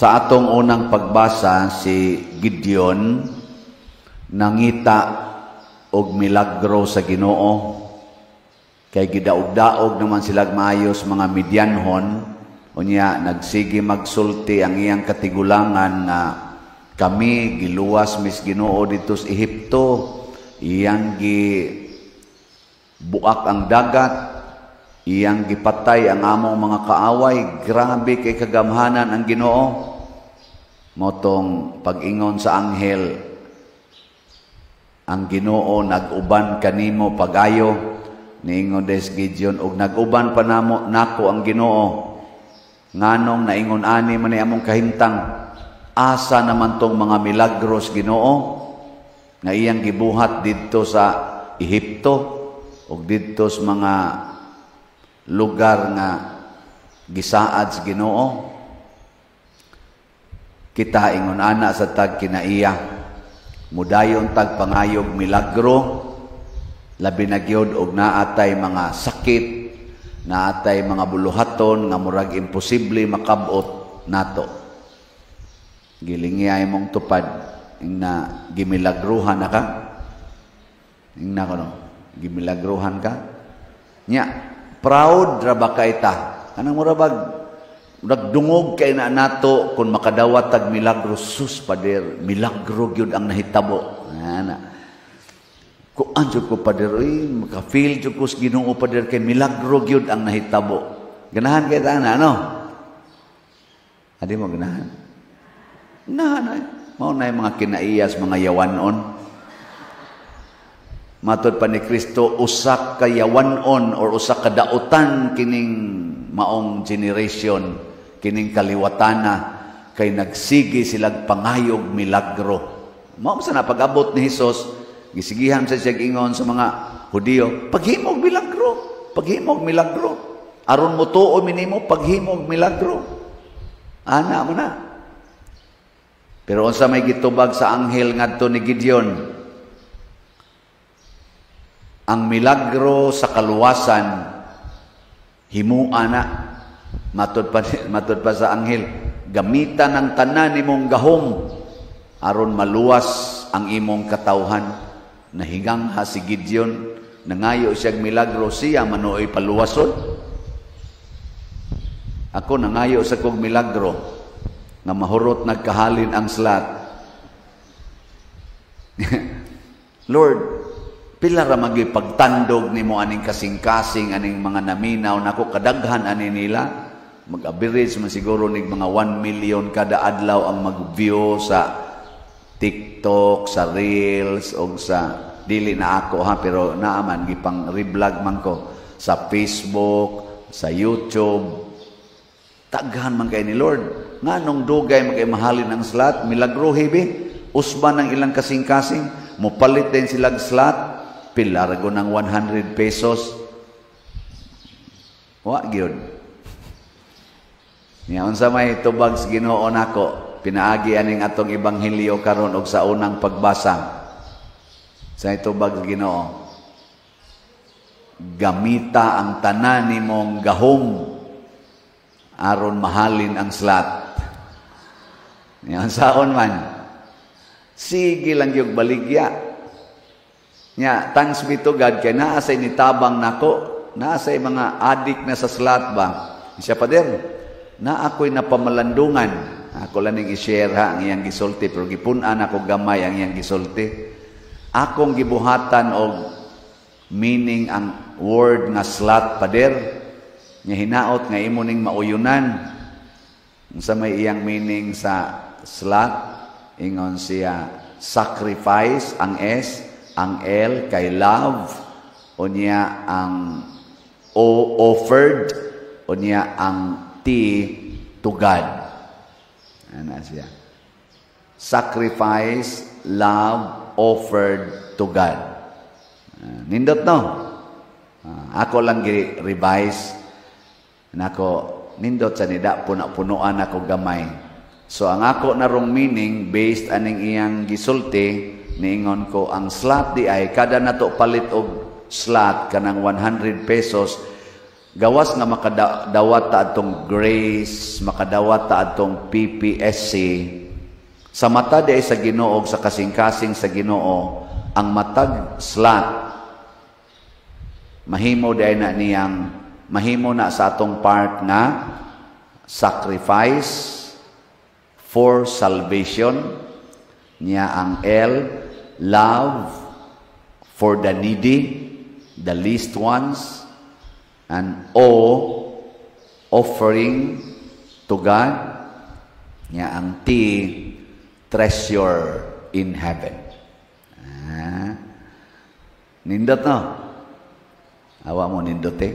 Sa atong unang pagbasa, si Gideon nangita og milagro sa Ginoo kay gidaog-daog naman sila maayos mga Midianhon. Unya nagsige magsulti ang iyang katigulangan nga kami giluwas mis Ginoo didto sa Ehipto, iyang gi buak ang dagat, iyang gipatay ang among mga kaaway, grabe kay kagamhanan ang Ginoo. Mao tong pag-ingon sa anghel, "Ang Ginoo nag-uban kanimo pag-ayo." Niingon des Gideon, "Og nag-uban pa namo nako ang Ginoo, nganong naingon ani man ni among kahimtang? Asa naman tong mga milagros, Ginoo, nga iyang gibuhat didto sa Ehipto ug didto sa mga lugar nga gisaad sa Ginoo?" Kita ingon ana sa tag kinaiya, mudayon tag pangayog milagro, labi na gyud og naatay mga sakit, naatay mga buluhaton nga murag imposible makabot nato. Gilingi mong tupad, ingna gimilagruhan na ka. Ingna ko no, gimilagruhan ka. Nya, proud ra ba kay ta? Kanang mura bag nagdungog kay na nato kung makadawat tag milagro. "Sus, pader, milagro gyud ang nahitabo." Ana. "Kuan jud ko, pader, uy, maka-feel jud ko sa Ginoo, pader, kay milagro gyud ang nahitabo." Ganahan kay ta na, ano? Adi mo ganahan? Ganahan ay. Mao na yung mga kinaiyas, mga yawanon. Matod pa ni Kristo, usa ka yawanon or usa ka dautan kining maong generation, kining kaliwatana, kay nagsige silag pangayog milagro. Mao sa na pag-abot ni Hesus, gisigihan sa siya ingon sa mga Hudiyo, "Paghimog milagro, paghimog milagro. Aron mo tuo minimo, paghimog milagro." Ana mo na. Pero unsa may gitubag sa anghel ngadto ni Gideon? Ang milagro sa kaluwasan, himua na. Matud pa sa anghel, "Gamitan ang tanan nimong gahom aron maluwas ang imong katawhan." Nahigangha si Gideon, nangayo siyang milagro, siya manuoy paluwason. Ako nangayo sa kog milagro nga mahurot nagkahalin ang slot. "Lord, pila ra magi pagtandog nimo aning kasing-kasing, aning mga naminaw nako, kadaghan ani nila." Mag-average man siguro nig mga 1 million kada adlaw ang mag-view sa TikTok, sa Reels og sa, dili na ako ha, pero naaman gipang reblog man ko sa Facebook, sa YouTube. Daghan man kay ni Lord. Nganong dugay man kay mahalin ang slot? Milagro bi. Usban ang ilang kasing-kasing, mopalit din silang slot, pila ra ng 100 pesos. Wa gyud. Nya unsa may tubag sa Ginoo nako pinaagi aning atong ebanghelyo karon og sa unang pagbasa? Sa tubag sa Ginoo, gamita ang tanan nimong gahom aron mahalin ang slot. Nya saon man? Sige lang yung baligya. Nya, thanks be to God kay naa say nitabang nako, naa say mga adik na sa slot ba. Siya, "Pader, na ako'y napamalandungan." Ako lang ning i-share ha ang iyang gisulti, pero gipun-an ako gamay ang iyang gisulti. "Akong gibuhatan og meaning ang word nga slot, pader. Nya hinaot nga imo ning mauyunan." Unsa may iyang meaning sa slot? Ingon siya, sacrifice ang S, ang L kay love, unya ang O offered, unya ang T to God. Ana siya. Sacrifice, love, offered to God. Nindot no? Ako lang gi-revise. Nako, nindot sa nida, puna-punuan ako gamay. So ang ako narong meaning based aning iyang gisulti, niingon ko ang slot di ay kada nato palit og slot kanang 100 pesos. Gawas nga makadawat ta atong grace, makadawat ta atong PPSC, sa mata di sa Ginoo, sa kasing-kasing sa Ginoo, ang matag slot mahimo di na niyang mahimo na sa atong part nga sacrifice for salvation niya. Ang L, love for the needy, the least ones, and O, offering to God niya. Ang T, treasure in heaven. Ah, nindot, no? Awa mo nindot eh.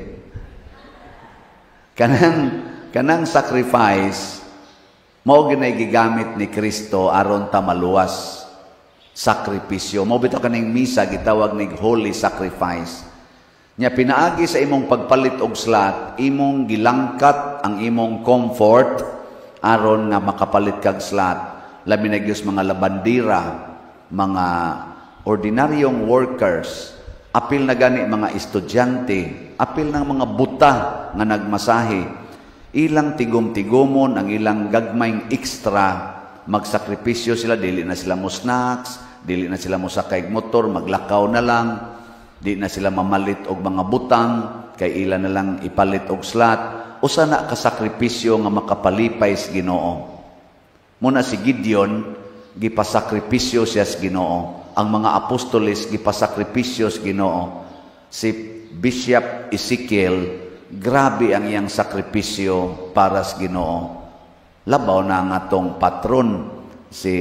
Kanang sacrifice mao ginay gigamit ni Kristo aron ta maluwas. Sakripisyo. Mao bitaw kaning misa gitawag nig holy sacrifice. Nya pinaagi sa imong pagpalit og slot, imong gilangkat ang imong comfort aron nga makapalit kag slot. Labi na gyud mga labandira, mga ordinaryong workers, apil na gani mga estudyante, apil ng mga buta nga nagmasahe. Ilang tigom-tigomon ang ilang gagmayng extra, magsakripisyo sila, dili na sila mo snacks, dili na sila mo sakay motor, maglakaw na lang, di na sila mamalit og mga butang, kay ila na lang ipalit og slot. Usa na kasakripisyo nga makapalipay sa Ginoo. Muna si Gideon, gipasakripisyo siya sa Ginoo. Ang mga apostoles, gipasakripisyo sa Ginoo. Si Bishop Ezekiel, grabe ang iyang sakripisyo para sa Ginoo. Labaw na ang atong patron, si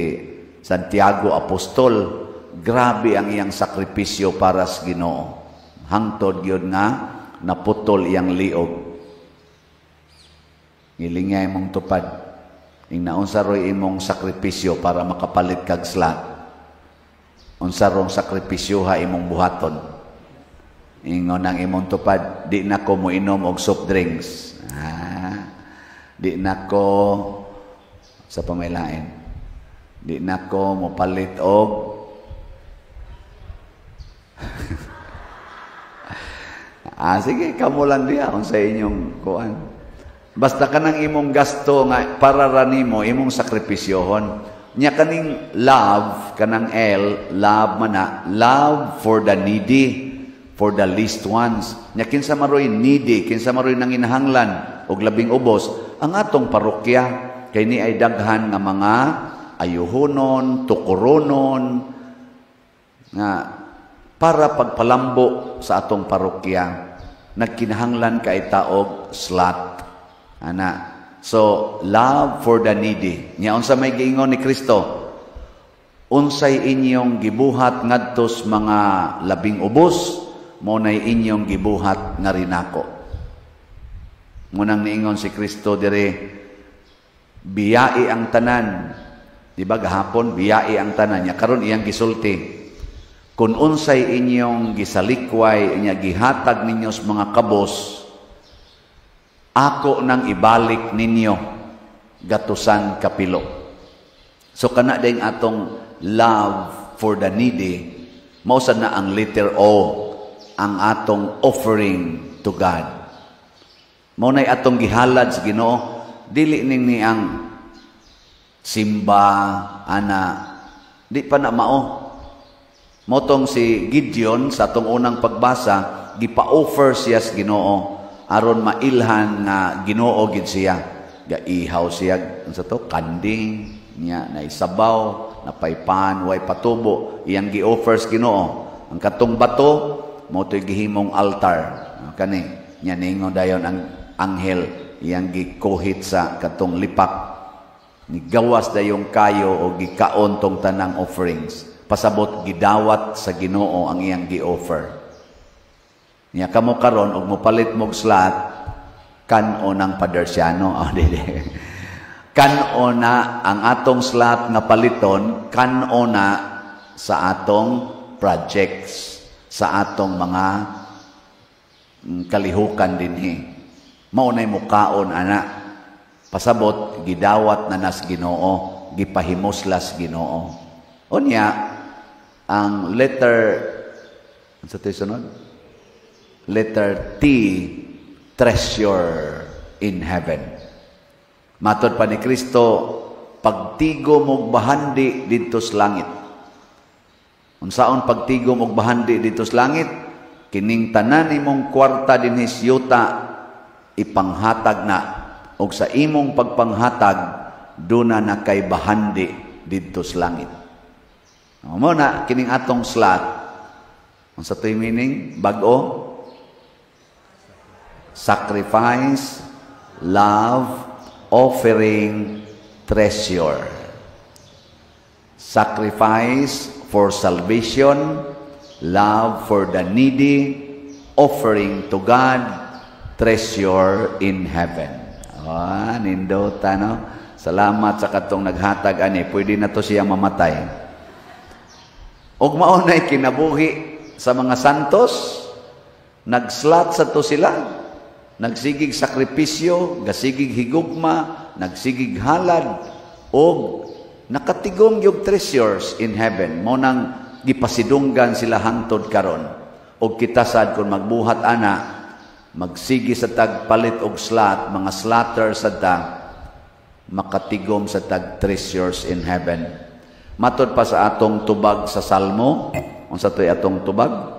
Santiago Apostol, grabe ang iyang sakripisyo para sa Ginoo. Hangtod gyud nga naputol iyang liog. Ngilingay mong tupad. Ing naunsa roy imong sakripisyo para makapalit kag slot? Unsa rong sakripisyo ha imong buhaton? Ingon ang imong tupad, "Di na ko moinom og soft drinks." Ah, di na ko sa pamailain. Di na ko mopalit og. Ah, sige, kamo lang diya unsa inyong kuan. Basta kanang imong gasto nga para ra nimo, imong sakripisyohon. Nya kaning love, kanang L, love man na, love for the needy, for the least ones. Nya kinsa maroy needy, kinsa maroy nanginahanglan og labing ubos, ang atong parokya kay ni ay daghan nga mga ayuhonon, tukuronon nga para pagpalambo sa atong parokya nagkinahanglan kay taog slot. Ana. So, love for the needy. Nya unsa may giingon ni Kristo? Unsay inyong gibuhat ngadtos mga labing ubos, mo nay inyong gibuhat nga rinako. Munang niingon si Kristo dire, biyai ang tanan. Di ba gahapon biyai ang tanan nya karon iyang gisulti. Kung unsay inyong gisalikway, inya gihatag ninyo sa mga kabos, ako nang ibalik ninyo gatusan kapilo. So kana ding atong love for the needy, mao sad na ang letter O, ang atong offering to God. Mao nay atong gihalad sa Ginoo, dili ning ni ang simba ana, di pa na mao. Motong si Gideon sa atong unang pagbasa, gipa-offer siya sa Ginoo aron mailhan nga Ginoo gid siya. Gaihaw siya unsa to, kanding niya, naisabaw, napaypan, way patubo, iyang gi-offer sa Ginoo. Ang katong bato mo to'y gihimong altar. Kani nya ningon dayon ang anghel, iyang gikuhit sa katong lipak. Nigawas dayong kayo o gikaon tong tanang offerings. Pasabot gidawat sa Ginoo ang iyang gi-offer. Nya kamo karon og mopalit mog slot, kan-o ng Padersiano. Oh, dili. Kan-o na ang atong slot nga paliton, kan-o na sa atong projects, sa atong mga kalihukan dinhi. Mao nay mukaon ana. Pasabot gidawat na nas Ginoo, gipahimuslas Ginoo. Unya ang letter sa sunod, letter T, Treasure in heaven. Matod pa ni Kristo, pagtigom og bahandi didto sa langit. Unsaon pagtigom og bahandi didto sa langit? Kining tanan nimong kwarta dinhi sa yuta ipanghatag na, og sa imong pagpanghatag duna na kay bahandi didto sa langit. Mao na kining atong slot. Unsa to'y meaning? Bag-o? Sacrifice, love, offering, treasure. Sacrifice for salvation, love for the needy, offering to God, treasure in heaven. Ah, nindota, no? Salamat sa katong naghatag ani. Pwede na to siya mamatay. Og mao na'y kinabuhi sa mga santos, nagslat sa to sila, nagsigig sakripisyo, gasigig higugma, nagsigig halad, og nakatigom yung treasures in heaven. Mao nang gipasidunggan sila hangtod karon. Og kita sad, kung magbuhat ana, magsigi sa tagpalit og slot, mga slotter sa ta, makatigom sa tag treasures in heaven. Matod pa sa atong tubag sa Salmo, unsa to'y atong tubag?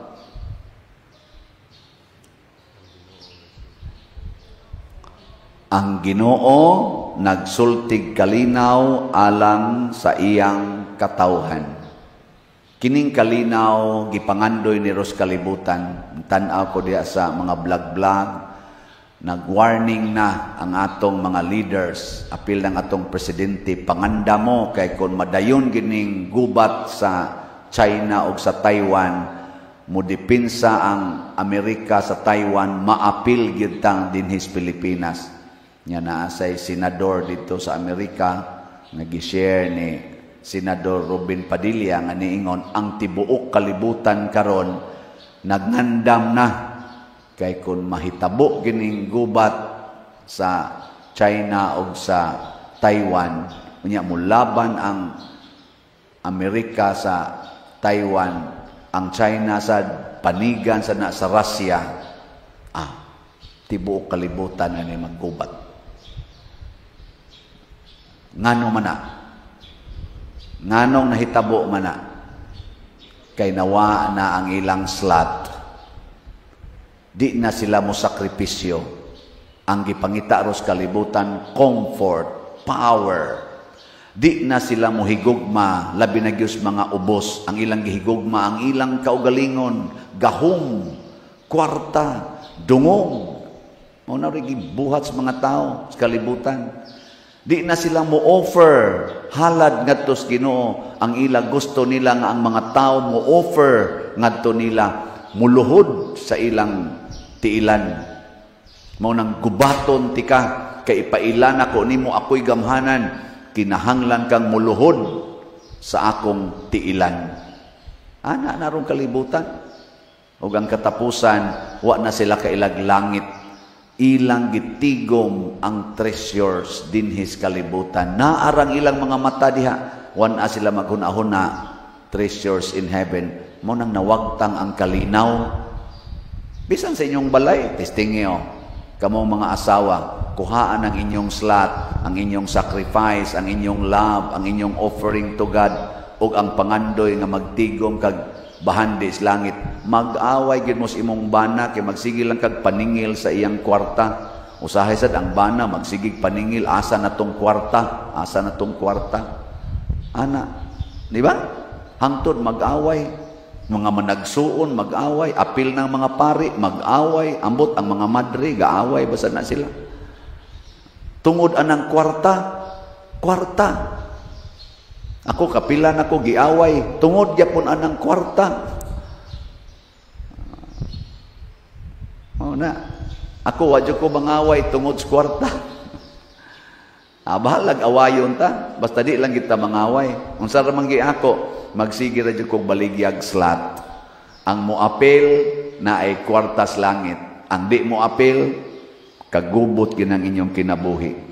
Ang Ginoo nagsultig kalinaw alang sa iyang katawhan. Kining kalinaw gipangandoy ni ros kalibutan. Tan-aw ko diha sa mga vlog-vlog, nag-warning na ang atong mga leaders, apil ng atong presidente, panganda mo kay kung madayon gining gubat sa China o sa Taiwan, modepinsa ang Amerika sa Taiwan, maapil gyud tang dinhis Pilipinas. Nya naa say senador dito sa Amerika, nag-share ni Senador Robin Padilla nga niingon ang tibuok kalibutan karon nagngandam na kay kung mahitabo gining gubat sa China o sa Taiwan, unya mulaban ang Amerika sa Taiwan, ang China sa panigan sa na sa Russia, tibuok kalibutan ani maggubat. Ngano man na? Nganong nahitabo man na? Kay nawa na ang ilang slot. Di na sila mo sakripisyo. Ang gipangita ros kalibutan, comfort, power. Di na sila mo higugma, labi na gyud mga ubos. Ang ilang gihigugma, ang ilang kaugalingon, gahom, kwarta, dungog. Mao na rin gibuhat sa mga tao sa kalibutan. Di na sila mo offer halad ngadto sa Ginoo. Ang ila gusto nila nga ang mga tao mo offer ngadto nila, muluhod sa ilang tiilan. Mao nang gubaton tika kay ipailan ako nimo ako'y gamhanan, kinahanglan kang muluhod sa akong tiilan. Ana na rong kalibutan. Ug ang katapusan, wa na sila kailag langit. Ilang gitigom ang treasures dinhis kalibutan. Naarang ilang mga mata diha, wan sila maghuna-huna treasures in heaven. Mo nang nawagtang ang kalinaw. Bisan sa inyong balay, testingyo, kamong mga asawa, kuhaan ang inyong slot, ang inyong sacrifice, ang inyong love, ang inyong offering to God, ug ang pangandoy nga magtigom kag bahandi sa langit. Mag-away gid mo sa imong bana kay magsige lang kag paningil sa iyang kwarta. Usahay sad ang bana magsigig paningil, asa na tong kwarta, asa na tong kwarta. Ana, di ba? Hangtod mag-away, mga managsuon mag-away, apil ng mga pari mag-away, ambot ang mga madre gaaway basta na sila. Tungod anang kwarta, kwarta. Ako kapilan ako giaway tungod gyapon anang kwarta. Mao na. Ako wa jud ko mangaway tungod sa kwarta. Bahalag awayon ta, basta di lang kita mangaway. Unsa ra man gi ako, magsige ra jud kog baligyag slot. Ang moapil na ay kwarta sa langit. Ang di moapil, kagubot ginang inyong kinabuhi.